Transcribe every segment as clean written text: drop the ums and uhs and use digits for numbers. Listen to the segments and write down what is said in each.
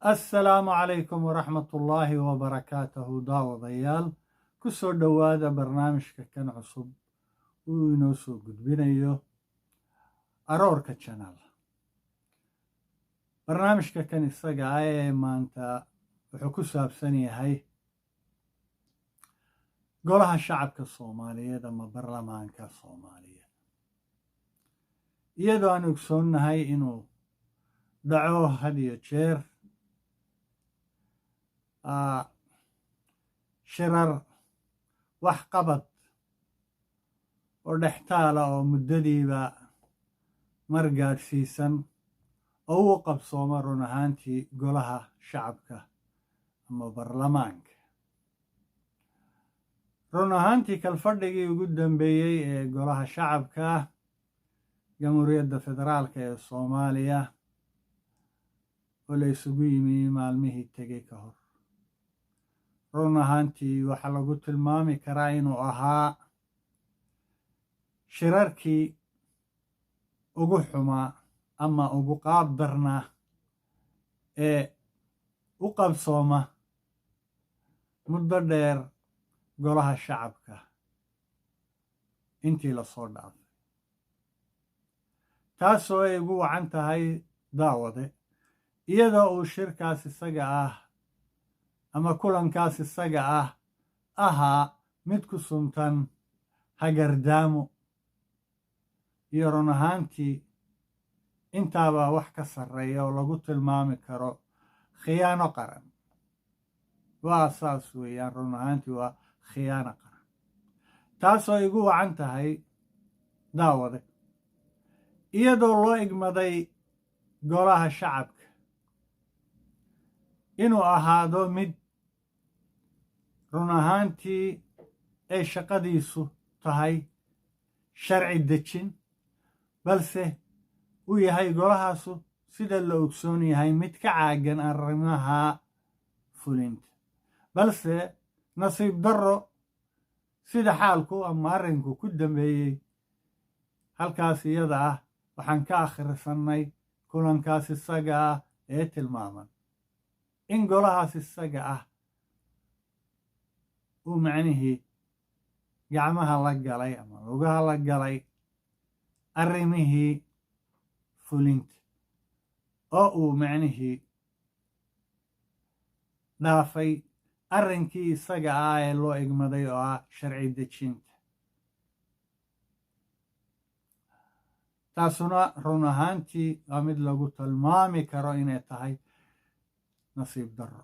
Assalaamu calaykum waraxmatullaahi wabarakaatuhu. Daawadayaal, ku soo dhowaada barnaamijka kan cusub uu inoo soo gudbinayo Aroorka Channel. Barnaamijka kan isaga ah ee maanta wuxuu ku saabsan yahay Golaha Shacabka Soomaaliyeed ama baarlamaanka Soomaaliyeed, iyadoo aan ogsoonnahay inuu dhaco had iyo jeer shirar waxqabad oo dhextaala oo muddadiiba mar gaadhsiisan oo uu qabsooma run ahaantii Golaha Shacabka ama baarlamaanka. Run ahaantii, kalfadhigii ugu dambeeyey ee Golaha Shacabka Jamhuuriyadda Federaalka ee Soomaaliya oo la isugu yimi maalmihii tegey ka hor, run ahaantii waxaa lagu tilmaami karaa inuu ahaa shirarkii ugu xumaa ama ugu qaab darnaa ee u qabsooma muddo dheer Golaha Shacabka intii lasoo dhaafay, taasoo ay ugu wacan tahay, daawade, iyadoo uu shirkaas isaga ah ama kulankaas isaga ah ahaa mid ku suntan hagardaamo iyo run ahaantii intaabaa wax ka sarreeya oo lagu tilmaami karo khiyaano qaran. Waa saas weeyaan, run ahaantii waa khiyaano qaran, taasoo ay ugu wacan tahay, daawade, iyadoo loo igmaday Golaha Shacabka inuu ahaado mid run ahaantii ay shaqadiisu tahay sharci dejin, balse uu yahay golahaasu, sida la ogsoon yahay, mid ka caagan arrimaha fulinta. Balse nasiib darro, sida xaalku ama arrinku ku dambeeyey halkaas iyada ah, waxaan ka akhrisannay kulankaas isaga ah ee tilmaaman in golahaas isaga ah uu macnihii gacmaha la galay ama lugaha la galay arrimihii fulinta oo uu macnihii dhaafay arrinkii isaga ah ee loo igmaday oo ah sharci dejinta. Taasuna run ahaantii waa mid lagu tilmaami karo inay tahay nasiib darro.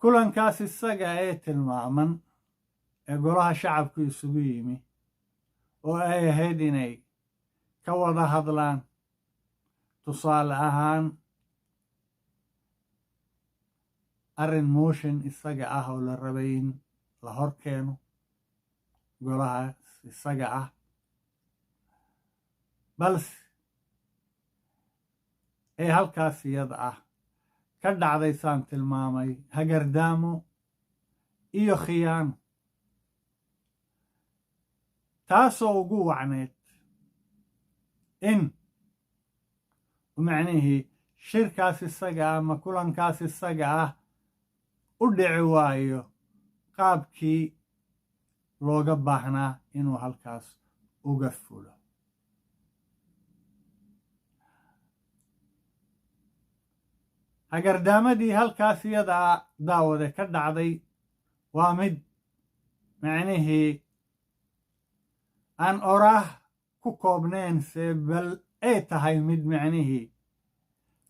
Kulankaas isaga ee tilmaaman ee Golaha Shacabku isugu yimi oo ay ahayd inay ka wada hadlaan, tusaale ahaan, arrin motion isaga ah oo la rabay in la hor keeno golahaas isaga ah, balse ee halkaas iyada ah ka dhacday, saan tilmaamay, hagardaamo iyo khiyaano, taasoo ugu wacneyd in macnihii shirkaas isaga ah ama kulankaas isaga ah u dhici waayo qaabkii looga baahnaa inuu halkaas uga fulo. Hagardaamadii halkaas iyadaa, daawade, ka dhacday waa mid macnihii aan oraah ku koobnayn, se bal ay tahay mid macnihii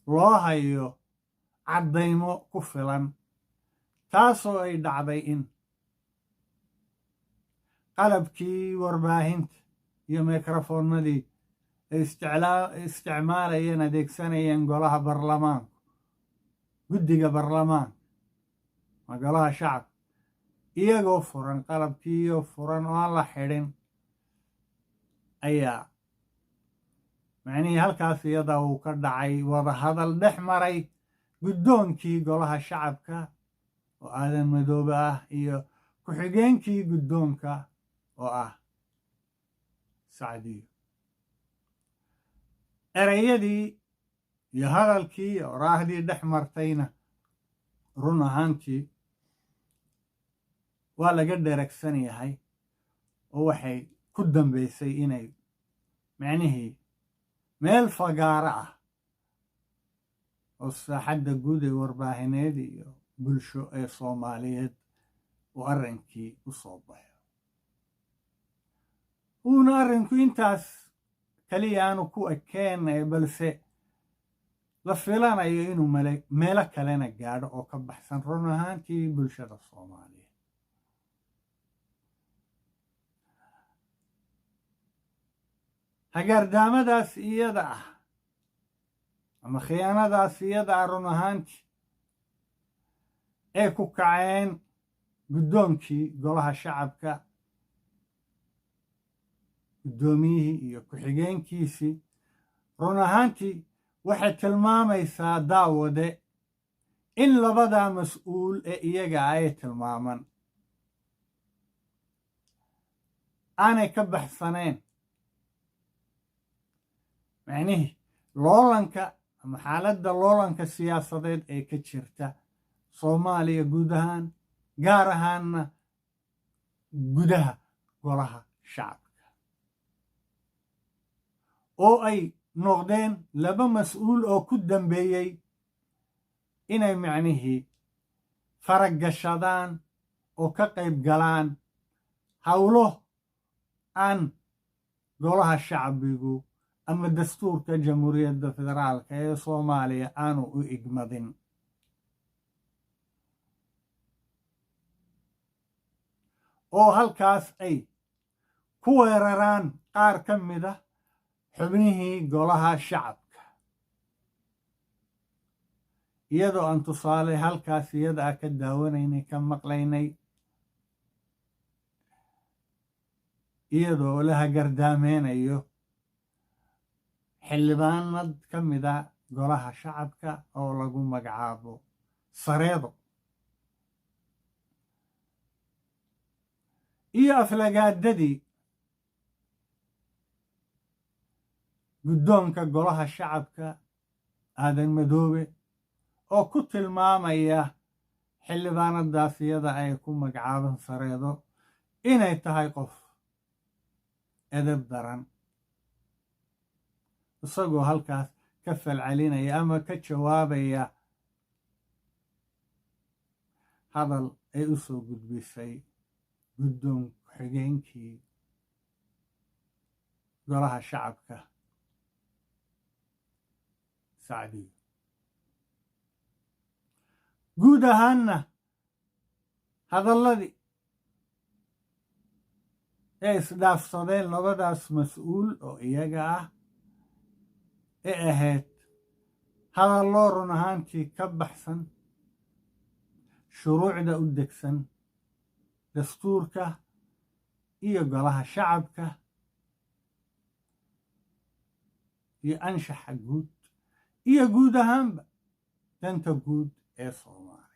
loo hayo caddaymo ku filan, taasoo ay dhacday in qalabkii warbaahinta iyo mikrofoonnadii ay isticmaalayeen, adeegsanayeen golaha baarlamaanku, guddiga baarlamaanka ma Golaha Shacabka, iyagoo furan, qalabkiiyo furan oo aan la xidhin, ayaa macnihii halkaas iyada uu ka dhacay wadahadal dhex maray guddoonkii Golaha Shacabka oo Aadan Madoobe ah iyo ku-xigeenkii guddoonka oo ah Sacdiyo. Ereyadii iyo hadalkii iyo oraahdii dhex martayna run ahaantii waa laga dheragsan yahay, oo waxay ku dambaysay inay micnihii meel fagaaro ah oo saaxadda guud ee warbaahineed iyo bulsho ee Soomaaliyeed uu arrinkii u soo baxo. Uuna arrinku intaas kaliya aanu ku ekeen, balse la filanayo inuu meelo kalena gaadho oo ka baxsan run ahaantii bulshada Soomaaliyeed. Hagaardaamadaas iyada ah ama khiyaanadaas iyada ah run ahaantii ay ku kaceen guddoonkii golaha shacabka, guddoomiyihii iyo ku-xigeenkiisii, run ahaantii waxay tilmaamaysaa, daawade, in labadaa mas-uul ee iyaga ay tilmaaman aanay ka baxsanayn macnihii loolanka ama xaaladda loolanka siyaasadeed ee ka jirta Soomaaliya guud ahaan, gaar ahaanna gudaha golaha shacabka, oo ay noqdeen laba mas-uul oo ku dambeeyey inay macnihii faragashadaan oo ka qayb galaan howlo aan golaha shacbigu ama dastuurka Jamhuuriyadda Federaalka ee Soomaaliya aanu u igmadin. Oo halkaas ay ku weeraraan qaar ka mid ah xubnihii golaha shacabka, iyadoo aan tusaale halkaas iyada ah ka daawanaynay, ka maqlaynay, iyadoo la hagardaameynayo xildhibaanad ka mid a golaha shacabka oo lagu magacaabo Sareedo, iyo aflagaadadii guddoonka golaha shacabka Aadan Madoobe oo ku tilmaamaya xildhibaanadaas iyada ay ku magacaaban Sareedo inay tahay qof edeb daran, isagoo halkaas ka falcelinaya ama ka jawaabaya hadal ay u soo gudbisay guddoon ku-xigeenkii golaha shacabka Sacdiyo. Guud ahaanna hadalladii ee isdhaafsadeen labadaas mas-uul oo iyaga ah ee ahayd hadalloo run ahaantii ka baxsan shuruucda u degsan dastuurka iyo golaha shacabka iyo anshaxa guud iyo guud ahaanba danta guud ee Soomaaliya,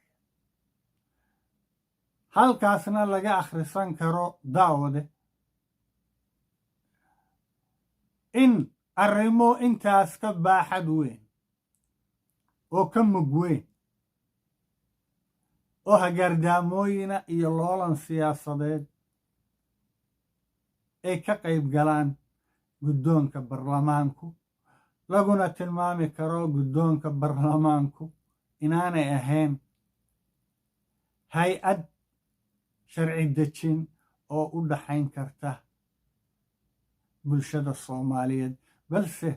halkaasna laga akhrisan karo, daawade, in arrimo intaas ka baaxad weyn oo ka mug weyn oo hagaardaamooyina iyo loolan siyaasadeed ay ka qayb galaan guddoonka baarlamaanku, laguna tilmaami karo guddoonka baarlamaanku inaanay ahayn hay-ad sharci dejin oo u dhaxayn karta bulshada Soomaaliyeed, balse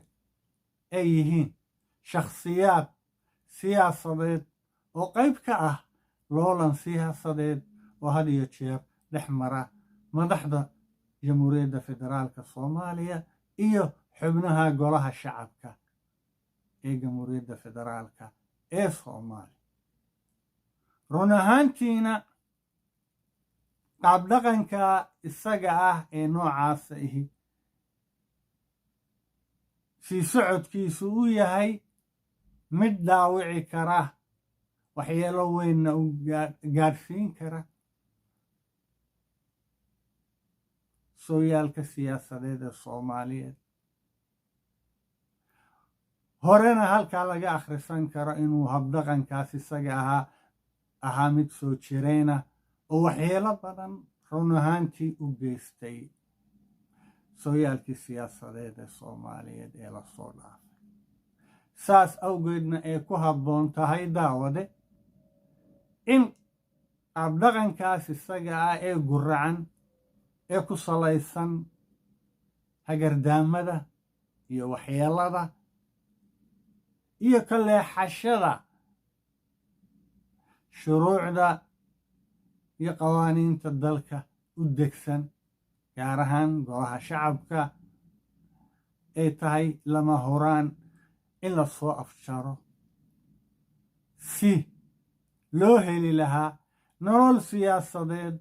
ay yihiin shakhsiyaad siyaasadeed oo qayb ka ah loolan siyaasadeed oo had iyo jeer dhex mara madaxda Jamhuuriyadda Federaalka Soomaaliya iyo xubnaha golaha shacabka ee Jamhuuriyadda Federaalka ee Soomaaliya. Run ahaantiina qaabdhaqanka isaga ah ee noocaasa ihi sii socodkiisu u yahay mid dhaawici kara, waxyeelo weynna u gaadhsiin kara sooyaalka siyaasadeed ee Soomaaliyeed. Horena halkaa laga akhrisan karo inuu habdhaqankaas isaga ahaa mid soo jirayna oo waxyeelo badan run ahaantii u geystay sooyaalkii siyaasadeed ee Soomaaliyeed ee lasoo dhaafay. Saas awgeedna ay ku habboon tahay, daawade, in qaabdhaqankaas isaga ah ee guracan ee ku salaysan hagardaamada iyo waxyeelada iyo ka leexashada shuruucda iyo qawaaniinta dalka u degsan, gaar ahaan Golaha Shacabka, ay tahay lama huraan in la soo afjaro si loo heli lahaa nolol siyaasadeed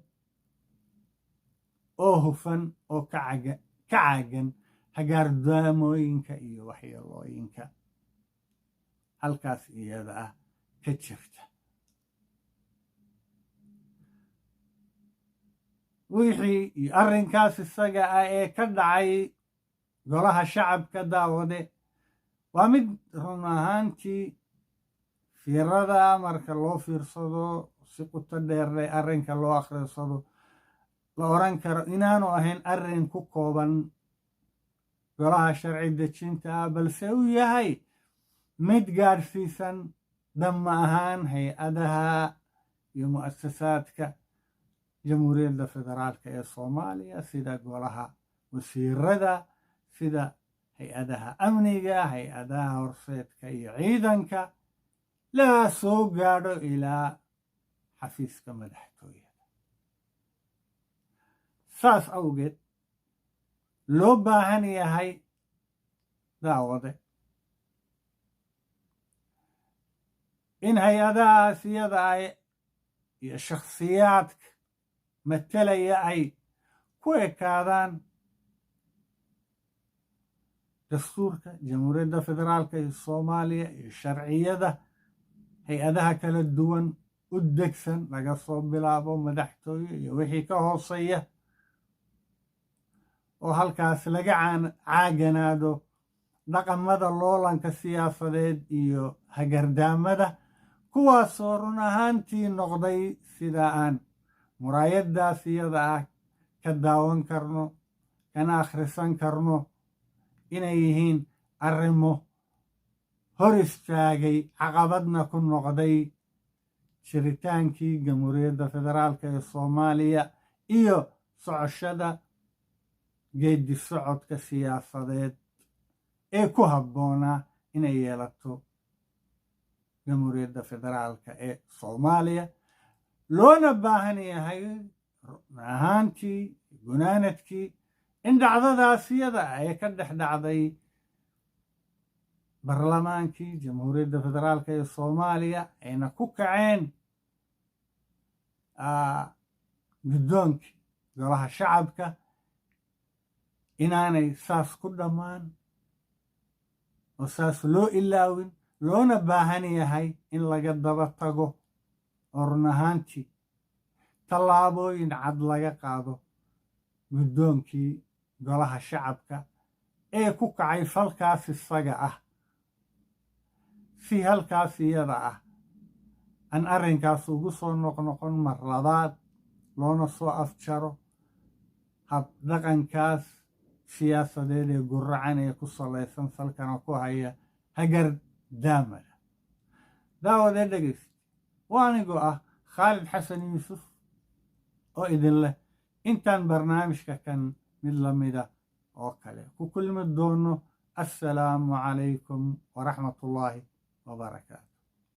oo hufan oo ka caagan hagaardaamooyinka iyo waxyeelooyinka halkaas iyada ah ka jirta. Wixii iyo arrinkaas isaga ah ee ka dhacay Golaha Shacabka, daawade, waa mid run ahaantii fiirada marka loo fiirsado si quto dheerle arrinka loo akhrisado la odhan karo inaanu ahayn arrin ku kooban golaha sharci dejinta ah, balse uu yahay mid gaadhsiisan dhamma ahaan hay-adaha iyo mu'asasaadka Jamhuuriyadda Federaalka ee Soomaaliya, sida Golaha Wasiirada, sida hay-adaha amniga, hay-adaha horseedka iyo ciidanka, laa soo gaadho ilaa xafiiska madaxtooyada. Saas awgeed loo baahan yahay, daawade, in hay-adahaas iyada ay iyo shakhsiyaadka matalaya ay ku ekaadaan dastuurka Jamhuuriyadda Federaalka iyo Soomaaliya iyo sharciyada hay-adaha kala duwan u degsan, laga soo bilaabo madaxtooye iyo wixii ka hooseeya, oo halkaas laga caaganaado dhaqamada loolanka siyaasadeed iyo hagardaamada, kuwaasoo run ahaantii noqday, sida aan muraayaddaas iyada ah ka daawan karno kana akhrisan karno, inay yihiin arrimo hor istaagay, caqabadna ku noqday jiritaankii Jamhuuriyadda Federaalka ee Soomaaliya iyo socoshada geeddi socodka siyaasadeed ee ku habboonaa inay yeelato Jamhuuriyadda Federaalka ee Soomaaliya. Loona baahan yahay run ahaantii gunaanadkii in dhacdadaas iyada ee ka dhex dhacday barlamaankii Jamhuuriyadda Federaalka ee Soomaaliya ayna ku kaceen guddoonkii Golaha Shacabka inaanay saas ku dhammaan oo saas loo ilaawin, loona baahan yahay in laga daba tago oo run ahaantii tallaabooyin cad laga qaado guddoonkii Golaha Shacabka ee ku kacay falkaas isaga ah, si halkaas iyada ah aan arrinkaas ugu soo noqnoqon mar labaad, loona soo afjaro habdhaqankaas siyaasadeed ee guracan ee ku salaysan salkana ku haya hagar daamada. Daawadee, dhegayst, waa anigoo ah Khaalid Xasan Yuusuf oo idin leh intaan barnaamijka kan mid lamida oo kale ku kulmi doono, assalaamu calaykum waraxmatullaahi wabarakaatu.